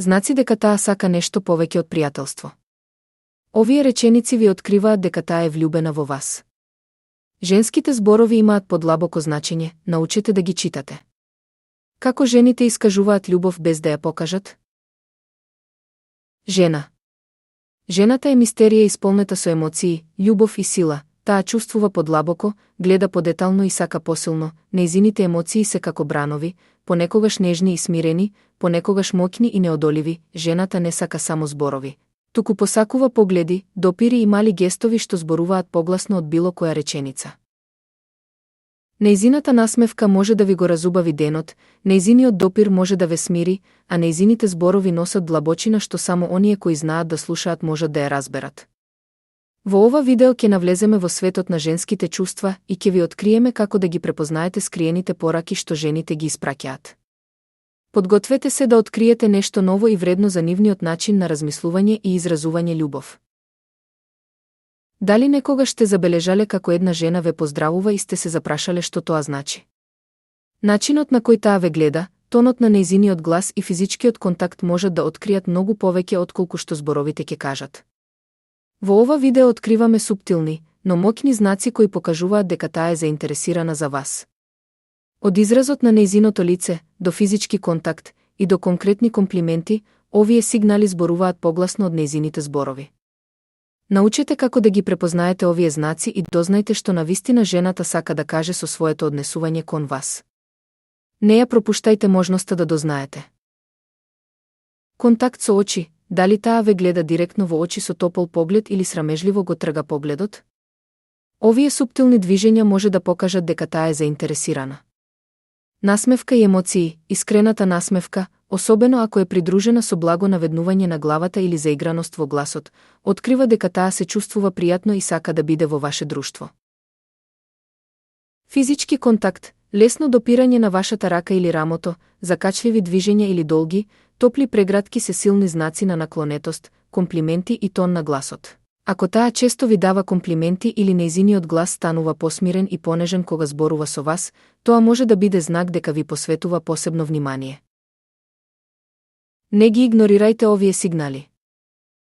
Знаци дека таа сака нешто повеќе од пријателство. Овие реченици ви откриваат дека таа е влюбена во вас. Женските зборови имаат подлабоко значење, научете да ги читате. Како жените искажуваат љубов без да ја покажат? Жена. Жената е мистерија исполнета со емоции, љубов и сила. Таа чувствува подлабоко, гледа подетално и сака посилно. Нејзините емоции се како бранови, понекогаш нежни и смирени, понекогаш моќни и неодоливи. Жената не сака само зборови, туку посакува погледи, допири и мали гестови што зборуваат погласно од било која реченица. Нејзината насмевка може да ви го разубави денот, нејзиниот допир може да ве смири, а нејзините зборови носат длабочина што само оние кои знаат да слушаат можат да ја разберат. Во ова видео ќе навлеземе во светот на женските чувства и ќе ви откриеме како да ги препознаете скриените пораки што жените ги испраќаат. Подгответе се да откриете нешто ново и вредно за нивниот начин на размислување и изразување љубов. Дали некогаш сте забележале како една жена ве поздравува и сте се запрашале што тоа значи? Начинот на кој таа ве гледа, тонот на нејзиниот глас и физичкиот контакт можат да откријат многу повеќе отколку што зборовите ќе кажат. Во ова видео откриваме суптилни, но моќни знаци кои покажуваат дека таа е заинтересирана за вас. Од изразот на нејзиното лице, до физички контакт и до конкретни комплименти, овие сигнали зборуваат погласно од нејзините зборови. Научете како да ги препознаете овие знаци и дознајте што навистина жената сака да каже со своето однесување кон вас. Не ја пропуштајте можноста да дознаете. Контакт со очи. Дали таа ве гледа директно во очи со топол поглед или срамежливо го трга погледот? Овие суптилни движења може да покажат дека таа е заинтересирана. Насмевка и емоции, искрената насмевка, особено ако е придружена со благо наведнување на главата или заиграност во гласот, открива дека таа се чувствува пријатно и сака да биде во ваше друштво. Физички контакт, лесно допирање на вашата рака или рамото, закачливи движења или долги, топли прегратки се силни знаци на наклонетост, комплименти и тон на гласот. Ако таа често ви дава комплименти или нејзиниот глас станува посмирен и понежен кога зборува со вас, тоа може да биде знак дека ви посветува посебно внимание. Не ги игнорирајте овие сигнали.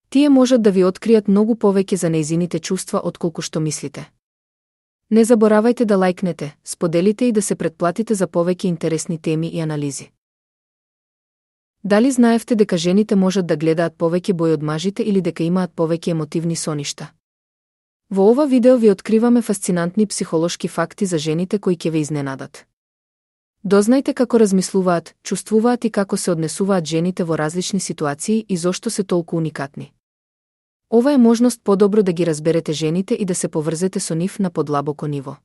Тие можат да ви откријат многу повеќе за нејзините чувства отколку што мислите. Не заборавајте да лајкнете, споделите и да се претплатите за повеќе интересни теми и анализи. Дали знаевте дека жените можат да гледаат повеќе бој од мажите или дека имаат повеќе емотивни соништа? Во ова видео ви откриваме фасцинантни психолошки факти за жените кои ќе ве изненадат. Дознајте како размислуваат, чувствуваат и како се однесуваат жените во различни ситуации и зошто се толку уникатни. Ова е можност подобро да ги разберете жените и да се поврзете со нив на подлабоко ниво.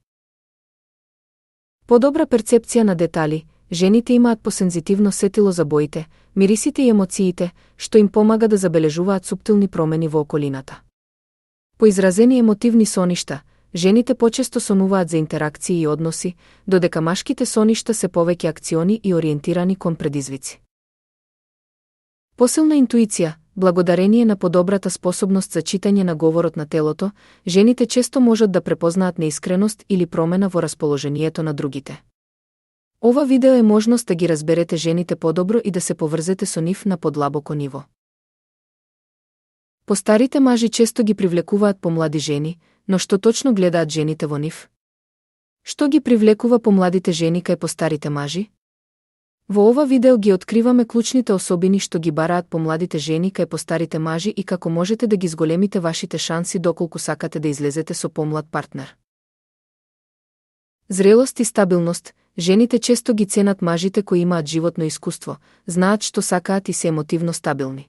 Подобра перцепција на детали. Жените имаат посензитивно сетило за боите, мирисите и емоциите, што им помага да забележуваат суптилни промени во околината. По изразени емотивни соништа, жените почесто сонуваат за интеракции и односи, додека машките соништа се повеќе акциони и ориентирани кон предизвици. Посилна интуиција, благодарение на подобрата способност за читање на говорот на телото, жените често можат да препознаат неискреност или промена во расположението на другите. Ова видео е можност да ги разберете жените подобро и да се поврзете со нив на подлабоко ниво. Постарите мажи често ги привлекуваат помлади жени, но што точно гледаат жените во нив? Што ги привлекува помладите жени кај постарите мажи? Во ова видео ги откриваме клучните особини што ги бараат помладите жени кај постарите мажи и како можете да ги зголемите вашите шанси доколку сакате да излезете со помлад партнер. Зрелост и стабилност. Жените често ги ценат мажите кои имаат животно искуство, знаат што сакаат и се емотивно стабилни.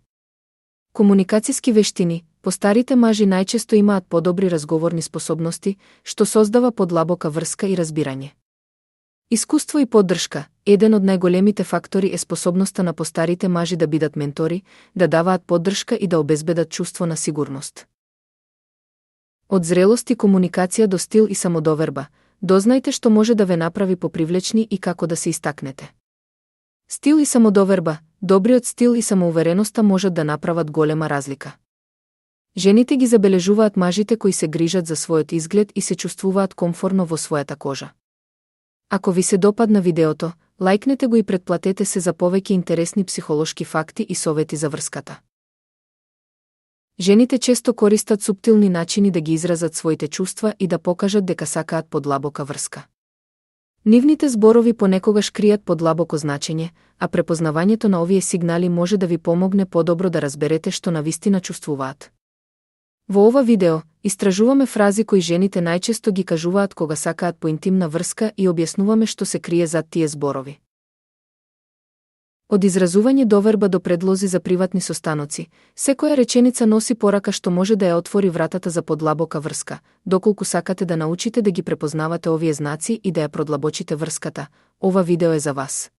Комуникацијски вештини. Постарите мажи најчесто имаат подобри разговорни способности, што создава подлабока врска и разбирање. Искуство и поддршка. Еден од најголемите фактори е способноста на постарите мажи да бидат ментори, да даваат поддршка и да обезбедат чувство на сигурност. Од зрелост и комуникација до стил и самодоверба. Дознајте што може да ве направи попривлечни и како да се истакнете. Стил и самодоверба. Добриот стил и самоувереноста можат да направат голема разлика. Жените ги забележуваат мажите кои се грижат за својот изглед и се чувствуваат комфорно во својата кожа. Ако ви се допадна видеото, лайкнете го и претплатете се за повеќе интересни психолошки факти и совети за врската. Жените често користат суптилни начини да ги изразат своите чувства и да покажат дека сакаат подлабока врска. Нивните зборови понекогаш кријат подлабоко значење, а препознавањето на овие сигнали може да ви помогне подобро да разберете што навистина чувствуваат. Во ова видео истражуваме фрази кои жените најчесто ги кажуваат кога сакаат поинтимна врска и објаснуваме што се крие зад тие зборови. Од изразување доверба до предлози за приватни состаноци, секоја реченица носи порака што може да ја отвори вратата за подлабока врска. Доколку сакате да научите да ги препознавате овие знаци и да ја продлабочите врската, ова видео е за вас.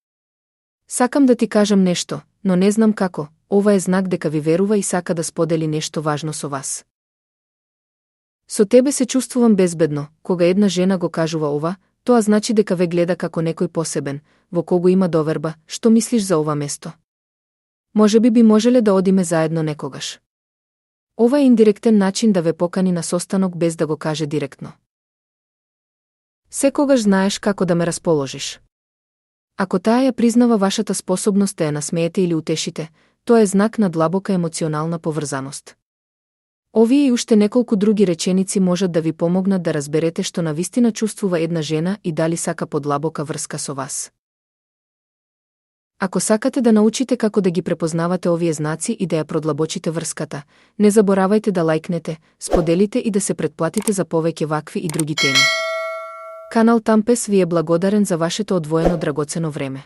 Сакам да ти кажам нешто, но не знам како. Ова е знак дека ви верува и сака да сподели нешто важно со вас. Со тебе се чувствувам безбедно. Кога една жена го кажува ова, тоа значи дека ве гледа како некој посебен, во кого има доверба. Што мислиш за ова место? Можеби би можеле да одиме заедно некогаш. Ова е индиректен начин да ве покани на состанок без да го каже директно. Секогаш знаеш како да ме расположиш. Ако таа ја признава вашата способност да ја насмеете или утешите, тоа е знак на длабока емоционална поврзаност. Овие и уште неколку други реченици можат да ви помогнат да разберете што навистина чувствува една жена и дали сака подлабока врска со вас. Ако сакате да научите како да ги препознавате овие знаци и да ја продлабочите врската, не заборавајте да лајкнете, споделите и да се претплатите за повеќе вакви и други теми. Канал Тампес ви е благодарен за вашето одвоено драгоцено време.